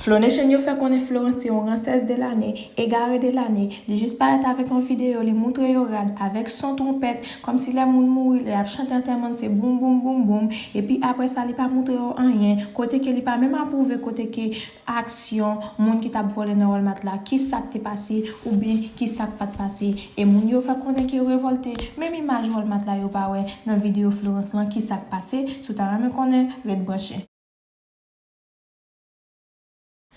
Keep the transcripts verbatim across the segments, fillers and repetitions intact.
Flow Nation yo fè konnen Florence se yon ransèz de lane, egare de lane. Li jis parèt avèk yon videyo, li moutre yo rad avèk son twonpèt, kòmsi lè moun mouri, lè y ap chante antèman, se boum, boum, boum, boum. Epi apre sa, li pa moutre yo anyen, kote ke li pa menm apwouve, kote ke aksyon moun ki t ap vòlè nan Walmart la, ki sa k te pase, oubyen ki sa k pa t pase. E moun yo fè konnen ke yo revòlte, menm imaj Walmart la yo pa wè nan videyo Florence lan, ki sa k pase. Si w ta renmen konnen, ret branche.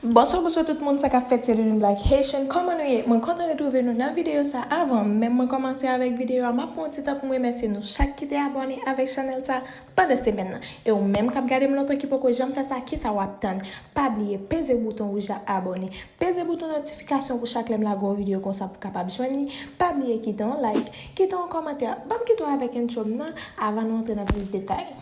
Bonswa, bonswa tout moun, sa k ap fèt, se Lulune Black Haitian. Kòman nou ye? Mwen kontan retwouve nou nan videyo sa. Avan menm mwen kòmanse avèk videyo a, m ap pran yon ti tan pou m remèsye nou chak ki te abòne avèk chanèl sa pandan semèn nan. E ou menm k ap gade m lontan ki poko janm fè sa, kisa w ap tann? Pa bliye peze bouton wouj la abòne. Peze bouton notifikasyon pou chak lè m lage yon videyo konsa pou w kapab jwenn li. Pa bliye kite yon like, kite yon kòmantè. Ban m kite w avèk entwo m nan avan nou antre nan plis detay.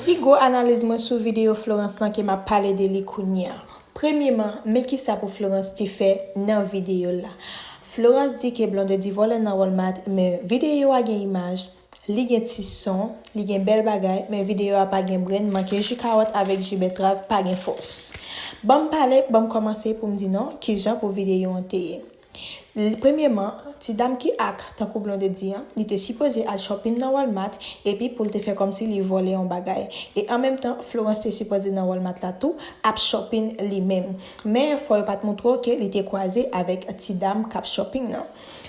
Pi gwo analiz mwen sou videyo Florence lan ke m ap pale de li kounye a. Premyeman, men kisa pou Florence te fè nan videyo l la. Florence di ke Blondedy vòlè nan Walmart, men videyo a gen imaj, li gen ti son, li gen bèl bagay, men videyo a pa gen brenn, manke ji kawòt avèk ji bètrav, pa gen fòs. Ban m pale, ban m kòmanse pou m di nou kijan pou videyo an te ye. L-, premyeman, ti dam ki ak, tankou Blondedy an, li te sipoze al shopping nan Walmart, epi pou l te fè kòmsi li vòlè yon bagay. E an menm tan, Florence te sipoze nan Walmart la tou, ap shopping li menm. Men, fò yo pa t moutre w ke li te kwaze avèk ti dam k ap shopping nan.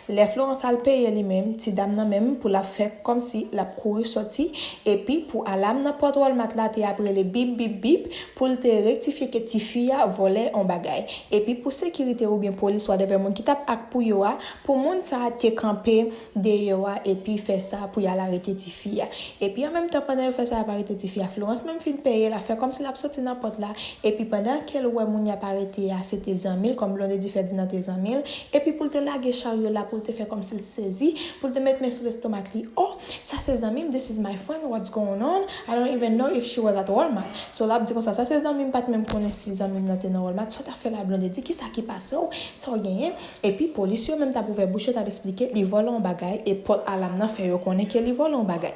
Lè Florence al peye li menm, ti dam nan menm pou l ap fè kòmsi l ap kouri sòti, epi pou alam nan pòt Walmart la te ap rele bip, bip, bip, pou l te rektifye ke tifi a vòlè yon bagay. Epi pou sekirite oubyen polis, whatever, moun ki t ap ak pou yo a, pou moun sa a te kanpe deyò a epi fè sa pou y al arete tifi a. Epi an menm tan, pandan yo fè sa, y ap arete tifi a, Florence menm fin peye, l ap fè kòmsi l ap soti nan pòt la. Epi pandan ke l wè moun y ap arete a, se te zanmi l, kòm Blondedy fè di nan te zanmi l. Epi pou l te lage charyo la, pou l te fè kòmsi l sezi, pou l te met men sou lestomak li. Oh, sa se zanmi m, this is my friend, what's going on? I don't even know if she was at Walmart. So l ap di konsa, sa se zanmi m, m pa t menm konnen si zanmi m nan te nan Walmart. Sa w t ap fè la, Blondedy? Kisa ki pase w? Sa w genyen? Epi polis yo menm t ap ouvè bouch yo, t ap eksplike li vòlè yon bagay, e pòt alam nan fè yo konnen ke li vòlè yon bagay.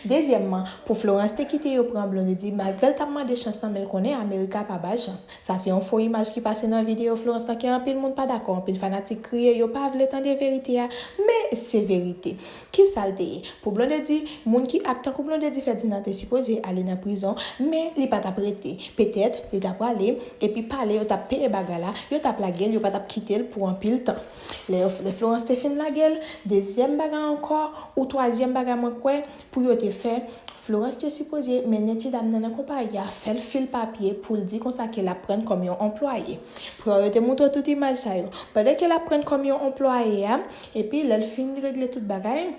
Dezyèmman, pou Florence te kite yo pran Blondedy, malgre l t ap mande chans lan, men l konnen America pa bay chans. Sa se yon fo imaj ki pase nan videyo Florence lan ke anpil moun pa dakò, anpil fanatik kriye, yo pa vle tande verite a, men se verite. Kisa l te ye? Pou Blondedy, moun ki ak tankou Blondedy fè di nan te sipoze ale nan prizon, men li pa t ap rete. Petèt, li t ap prale, epi pale yo t ap peye bagay la, yo t ap lage l, yo pa t ap kite l pou anpil tan. Lè yo, lè Florence te fin lage l, dezyèm bagay ankò, ou twazyèm bagay mwen kwè, pou yo te fè, Florence te sipoze mennen ti dam nan nan konpayi a, fè l fil papye pou l di konsa ke l ap pran kòm yon anplwaye. Frè yo te moutre tout imaj sa yo. Pandan ke l ap pran kòm yon anplwaye a, epi lè l fin regle tout bagay,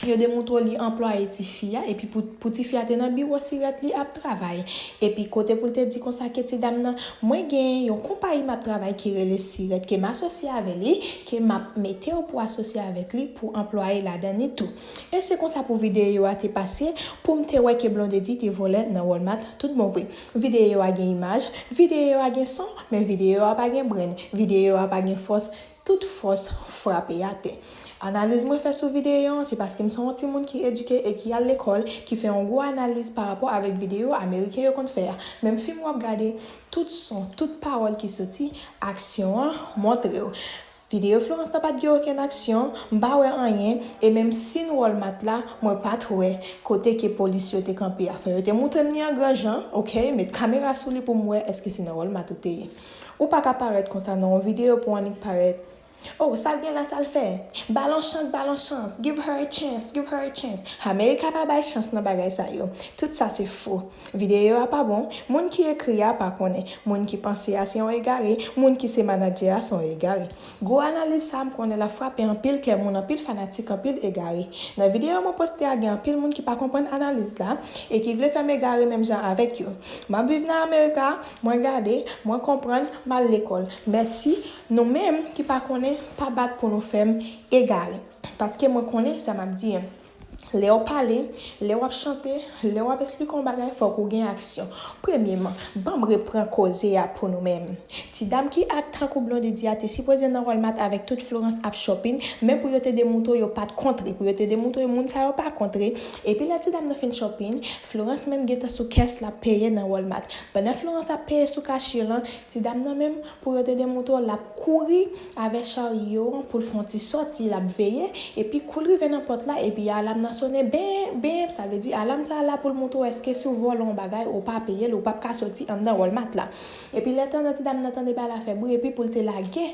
yo demoutre li anplwaye tifi a, epi pou, pou tifi a te nan biwo sirèt li ap travay. Epi kote pou l te di konsa ke ti dam nan, mwen gen yon konpayi m ap travay ki rele Sirèt, ke m asosye avè li, ke m ap mete w pou asosye avèk li, pou anplwaye ladan li tou. E se konsa pou videyo a te pase, pou m te wè ke Blondedy te vòlè nan Walmart tout bon vre. Videyo a gen imaj, videyo a gen son, men videyo a pa gen brenn, videyo a pa gen fòs, tout fòs frape atè. Analiz mwen fè sou videyo an, se paske m se yon timoun ki edike e ki al lekòl, ki fè yon gwo analiz pa rapò avèk videyo ameriken yo konn fè a. Menm fim w ap gade, tout son, tout pawòl ki soti, aksyon an montre w. Videyo Florence nan pa t gen okenn aksyon, m pa wè anyen, e menm sin Walmart la, mwen pa t wè kote ke polis yo te kanpe a. Fò yo te moutre m li an gran jan, oke, met kamera sou li pou m wè èske se nan Walmart ou te ye. Ou pa ka parèt konsa nan yon videyo pou w annik parèt. Oh, sa l gen la, sa l fè? Ba l yon chans, ba l yon chans. Give her a chance, give her a chance. America pa bay chans nan bagay sa yo. Tout sa se fo. Videyo a pa bon. Moun ki ekri a pa konnen. Moun ki panse a se yon egare. Moun ki se manadjè a se yon egare. Gwo analiz sa a m konnen l ap frape anpil kè moun, anpil fanatik, anpil egare. Nan videyo mwen poste a, gen anpil moun ki pa konprann analiz la e ki vle fè m egare menm jan avèk yo. M ap viv nan America, mwen gade, mwen konprann, m al lekòl. Mèsi. Nou menm ki pa konnen, pa bat pou nou fè m egare. Paske mwen konnen sa m ap di an. Lè w pale, lè w ap chante, lè w ap esplike yon bagay, fòk ou gen aksyon. Premyeman, ban m reprann koze a pou nou menm. Ti dam ki ak tankou Blondedy a te sipoze nan Walmart avèk tout Florence ap shopping, men pou yo te demontre w yo pa t kontre, pou yo te demontre w moun sa yo pa kontre. Epi lè ti dam nan fin shopping, Florence menm gentan sou kès l ap peye nan Walmart. Pandan Florence ap peye sou kachye lan, ti dam nan menm, pou yo te demontre w l ap kouri avèk charyo an pou l fè yon ti sòti, l ap veye, epi kou l rive nan pòt la, epi alam nan sonnen ben, ben, sa vle di alam sa a la pou l montre w èske si w vòlè yon bagay, ou pa peye l, ou p ap ka sòti anndan Walmart la. Epi lè tan nan ti dam nan tande bagay la fè bri, epi pou l te lage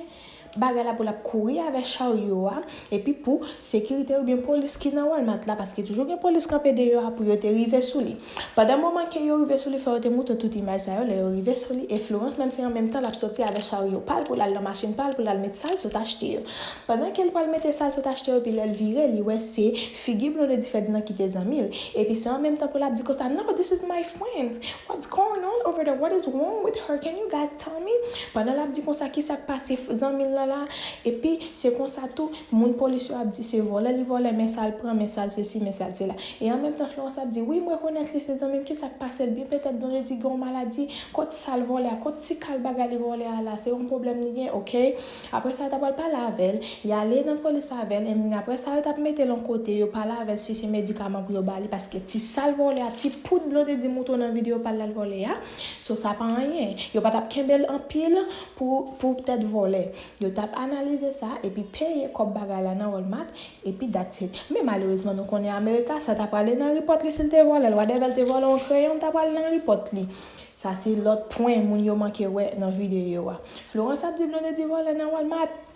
bagay la pou l ap kouri avèk charyo a, epi pou sekirite oubyen polis ki nan Walmart la, paske toujou gen polis kanpe deyò a pou yo te rive sou li. Pandan moman ke yo rive sou li, fò yo te montre tout imaj sa yo, lè yo rive sou li, e Florence menm se an menm tan l ap sòti avèk charyo pa l pou l al nan machin pa l pou l al met sa l sot achte yo. Pandan ke l pral mete sa l sot achte yo, epi lè l vire, li wè se figi Blondedy Ferdinand ki te zanmi l. Epi se an menm tan pou l ap di konsa, "No, this is my friend. What's going on over there? What is wrong with her? Can you guys tell me?" Pandan l ap di konsa, "Ki sa k pase f-, zanmi l lan la?" Epi se konsa tou, moun polis yo ap di se vòlè li vòlè, men sa l pran, men sa l sesi, men sa l sela. E an menm tan, Florence ap di, "Wi, m rekonèt li se zanmi m, ki sa k pase l? Byen petèt Blondedy gen yon maladi, kot sa l vòlè a, kot ti kal bagay li vòlè a la, se yon pwoblèm li gen, oke?" Apre sa, yo ta pral pale avè l, y ale nan polis avè l, e apre sa, yo t ap mete l yon kote, yo pale avè l si se medikaman pou yo ba li, paske ti sa l vòlè a, ti poud Blondedy montre w nan videyo pa l la l vòlè a, so sa pa anyen. Yo pa t ap kenbe l anpil pou, pou tèt vòlè. Yo t ap analize sa, epi peye kòb bagay la nan Walmart, epi that's it. Men malerezman, nou konnen America, sa ta prale nan report li si l te vòlè l. Whatever l te vòlè yon kreyon, l ta prale nan report li. Sa se lòt pwen moun yo manke wè nan videyo a. Florence ap di Blondedy vòlè nan Walmart.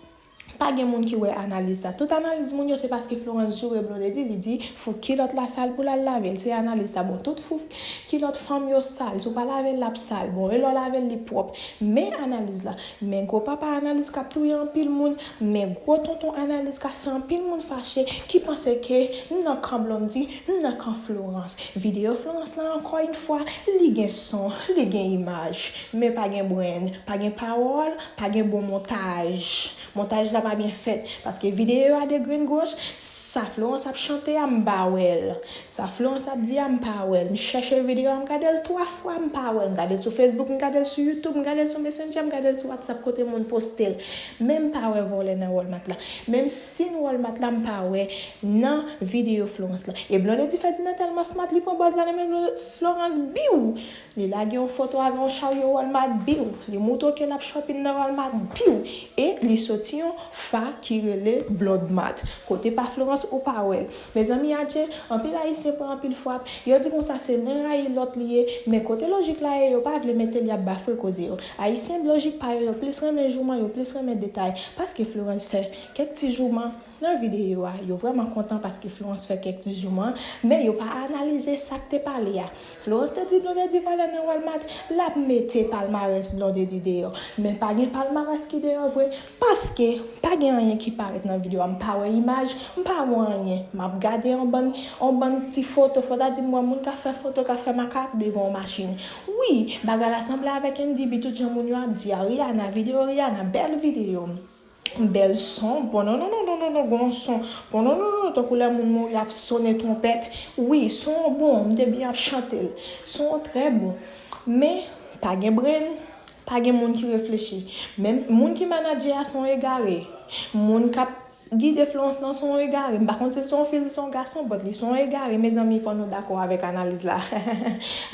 Pa gen moun ki wè analiz sa. Tout analiz moun yo se paske Florence joure Blondedy, li di fout kilòt la sal pou l al lave l. Se analiz sa. Bon, tout fout kilòt fanm yo sal. Si w pa lave l, l ap sal. Bon, e lè w lave l, li pwòp. Men analiz la. Men gwo papa analiz k ap touye anpil moun. Men gwo tonton analiz k ap fè anpil moun fache, ki panse ke m nan kan Blondedy, m nan kan Florence. Videyo Florence lan, encore une fois, li gen son, li gen imaj. Men pa gen brenn, pa gen pawòl, pa gen bon montaj. Montaj la pa byen fèt, paske videyo a de grenn goch, sa Florence ap chante a, m pa wè l. Sa Florence ap di a, m pa wè l. M chèche videyo a, m gade l twa fwa, m pa wè l. M gade l sou Facebook, m gade l sou YouTube, m gade l sou Messenger, m gade l sou WhatsApp, kote moun poste l. Men m pa wè vòlè nan Walmart la. Menm si n Walmart la, m pa wè nan videyo Florence la. E Blondedy Ferdinand tèlman smart, li pran bòz la nan men Florence, biw! Li lage yon foto avè yon charyo Walmart, biw! Li montre w ke l ap shopping nan Walmart, biw! E li soti yon fa ki rele Blondmart. Kote pa Florence ou pa wè l. Mezanmi, adje, anpil Ayisyen pran anpil frap. Yo di konsa se len rayi lòt li ye, men kote lojik la ye, yo pa vle mete l, y ap bafre koze yo. Ayisyen lojik pa yo, yo plis renmen jouman, yo plis renmen detay. Paske Florence fè kèk ti jouman nan videyo a, yo vrèman kontan paske Florence fè kèk ti jouman, men yo pa analize sa k te pale a. Florence te di Blondedy vòlè nan Walmart, l ap mete palmarès Blondedy deyò. Men pa gen palmarès ki deyò vre, paske pa gen anyen ki parèt nan videyo a. M pa wè imaj, m pa wè anyen. M ap gade yon bann, yon bann ti foto, fò ta di m wè moun k ap fè foto, k ap fè makak devan yon machin. Wi, bagay la sanble avèk N D B, tout jan moun yo ap di a. Rihanna, videyo Rihanna, bèl videyo. Bèl son, bon, non, non, non, non, non, non, gon son. Bon, non, non, non, tankou lè moun mouri ap sonnen twonpèt. Wi, son an bon, m te byen ap chante l. Son an trè bon. Men, pa gen brenn, pa gen moun ki reflechi. Menm moun ki manadjè a se yon egare. Moun k ap gide Florence lan se yon egare. M pa konn si l se yon fi, li se yon gason, but li se yon egare. Mezanmi, fò nou dakò avèk analiz la.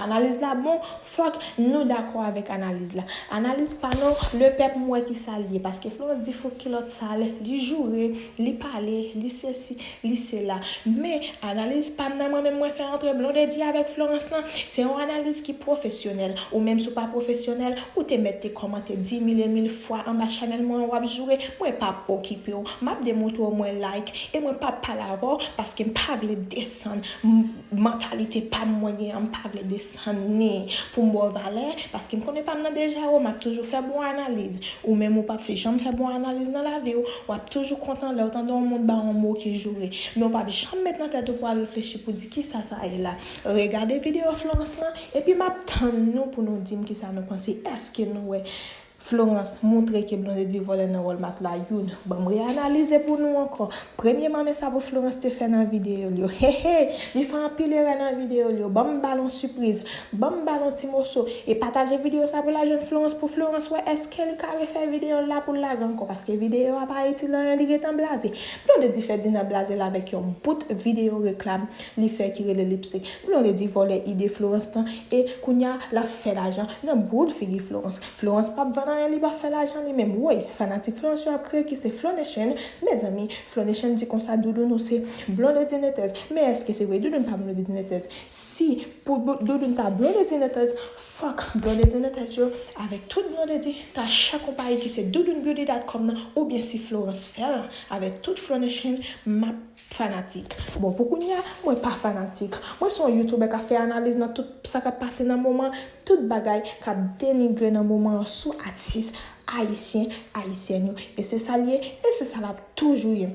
Analiz la bon, fòk nou dakò avèk analiz la. Analiz pa nou, lepèp m wè ki sa l ye. Paske Florence di fout kilòt sal, li joure, li pale, li sesi, li sela. Men, analiz pa m nan mwen menm mwen fè antre Blondedy avèk Florence lan, se yon analiz ki pwofesyonèl. Ou menm si w pa pwofesyonèl, ou te mèt te kòmante di mil e mil fwa anba chanèl mwen an, w ap joure, mwen p ap okipe w. M ap demontre w mwen like e mwen p ap pale avè w paske m pa vle desann m-, mantalite pa m mwen gen an, m pa vle desann ni pou m ba w valè, paske m konnen pa m nan deja wo, m ap toujou fè bon analiz. Ou menm ou p ap janm fè bon analiz nan lavi w, w ap toujou kontan lè w tande yon moun ba w yon mo ki joure. Men w p ap janm met nan tèt ou pou al reflechi pou di kisa sa ye la. Regade videyo Florence lan, epi m ap tann nou pou nou di m kisa nou panse. Èske nou wè Florence montre ke Blondedy vòlè nan Walmart la youn. Ban m reanalize pou nou ankò. Premyeman, men sa pou Florence te fè nan videyo l yo. Hehe, li fè anpil erè nan videyo l yo. Ban m ba l yon sipriz. Ban m ba l yon ti moso. E pataje videyo sa pou l al jwenn Florence, pou Florence wè èske li ka refè videyo l la pou l lage ankò. Paske videyo a pa itil anyen, li gentan blaze. Blondedy fè Dina blaze l avèk yon bout videyo reklam li fè ki rele Lipstick. Blondedy vòlè ide Florence lan e kounye a l ap fè lajan nan boul figi Florence. Florence p ap vann anyen, li p ap fè lajan li menm. Woy, fanatik Florence yo ap kriye ki se Flow Nation. Mezanmi, Flow Nation di konsa, Doudoune ou se Blondedy Netez. Men èske se vre? Doudoune pa Blondedy Netez. Si pou Dou-, Doudoune ta Blondedy Netez, fòk Blondedy Netez yo avèk tout Blondedy ta chak konpayi ki se Doudoune Beauty dot com nan, oubyen si Florence fè l avèk tout Flow Nation, m ap fanatik. Bon, pou kounye a, mwen pa fanatik. Mwen se yon YouTuber k ap fè analiz nan tout sa k ap pase nan moman, tout bagay k ap denigre nan moman an sou atis ayisyen, ayisyèn yo. E se sa l ye, e se sa l ap toujou ye.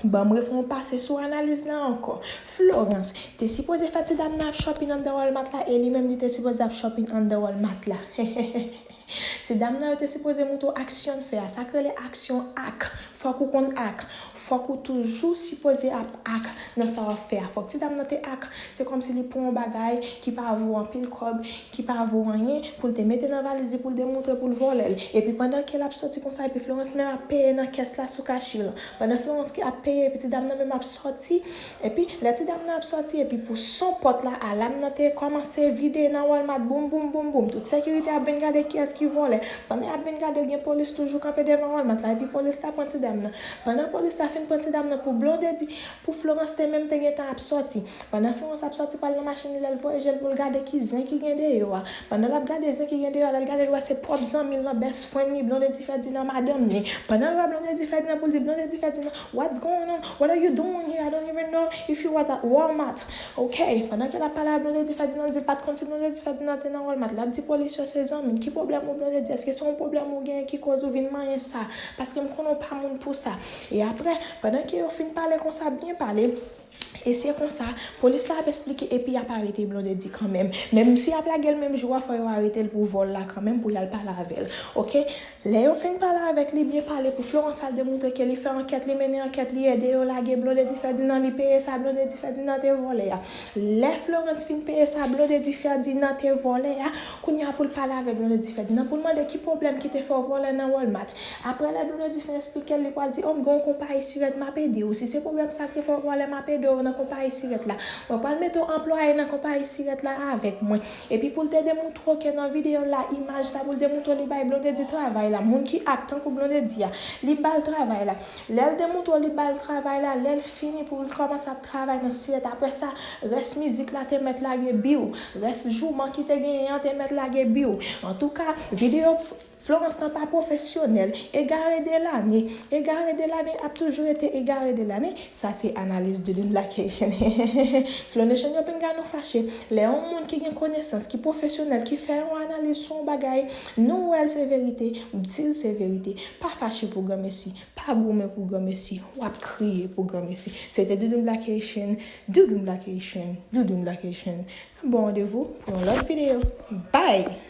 Ban m refè yon pase sou analiz la ankò. Florence te sipoze fè ti dam nan ap shopping anndan Walmart la, e li menm li te sipoze ap shopping anndan Walmart la. Ti dam nan yo te sipoze montre w aksyon l fè a. Sa k rele aksyon, ak. Fòk ou konn ak. Fòk ou toujou sipoze ap ak nan sa w ap fè a. Fòk ti dam nan te ak. Se kòmsi li pran yon bagay ki pa vo anpil kòb, ki pa vo anyen, pou l te mete nan valiz li, pou l te montre, pou l vòlè l. Epi pandan ke l ap sòti konsa, epi Florence menm ap peye nan kès la sou kachi lan. Pandan Florence ki ap peye, epi ti dam nan menm ap sòti, epi lè ti dam nan ap sòti, epi pou son pòt la, alam nan te kòmanse vide nan Walmart, boum, boum, boum, boum. Tout sekirite ap vin gade kiyès ki vòlè. Pandan y ap vin gade, gen polis toujou kanpe devan Walmart la, epi polis la pran ti dam nan. Pandan polis la fin pran ti dam nan pou Blondedy, pou Florence te menm te gentan ap sòti. Pandan Florence ap sòti pral nan machin li, lè l voye je l pou l gade ki zen ki gen deyò a. Pandan l ap gade zen ki gen deyò a, lè l gade l wè se pwòp zanmi l lan, best friend li, Blondedy Ferdinand, madanm li. Pandan l wè Blondedy Ferdinand pou l di Blondedy Ferdinand, "What's going on? What are you doing here? I don't even know if you was at Walmart." Ok, pandan ke l ap pale a Blondedy Ferdinand, di l pa t konn si Blondedy Ferdinand te nan Walmart. L ap di polis yo se zanmi l. Ki pwoblèm ou Blondedy? Èske se yon pwoblèm ou genyen ki koz ou vin manyen sa? Paske m konnen w pa moun pou sa. E apre, pandan ke yo fin pale konsa, byen pale, e se konsa, polis la ap esplike epi y ap arete Blondedy kanmenm. Menm si y ap lage l menm jou a, fò yo arete l pou vòl la kanmenm, pou y al pale avè l. Ok? Lè yo fin pale avèk li, byen pale, pou Florence al demontre ke li fè ankèt, li mennen ankèt, li ede yo lage Blondedy Ferdinand, li peye sa Blondedy Ferdinand te vòlè a. Lè Florence fin peye sa Blondedy Ferdinand te vòlè a, kounye a pou l pale avèk Blondedy Ferdinand, pou l mande ki pwoblèm ki te fè w vòlè nan Walmart. Apre lè Blondedy fin esplike l, li pral di, "O, m gen yon konpayi sirèt, m ap ede w. Si se pwoblèm sa k te fè w vòlè, m ap ede w nan konpayi sirèt la. Mwen pral mete w anplwaye nan konpayi sirèt la avèk mwen." Epi pou l te demontre w ke nan videyo la, imaj la, pou l demontre w li bay Blondedy travay la. Moun ki ak tankou Blondedy a, li ba l travay la. Lè l demontre w li ba l travay la, lè l fini pou l kòmanse ap travay nan sirèt. Apre sa, rès mizik la te mèt lage biw. Rès jouman ki te genyen an te mèt lage biw. Antouka, videyo Florence lan pa pwofesyonèl. Egare de lane. Egare de lane ap toujou rete egare de lane. Sa se analiz Doudoune Black Haitian. Flow Nation yo pinga nou fache. Lè yon moun ki gen konesans, ki pwofesyonèl, ki fè yon analiz sou yon bagay, nou wè l se verite, m di l se verite. Pa fache pou granmesi. Pa goumen pou granmesi. W ap kriye pou granmesi. Se te Doudoune Black Haitian, Doudoune Black Haitian, Doudoune Black Haitian. N ap ba w randevou pou yon lòt videyo. Bye!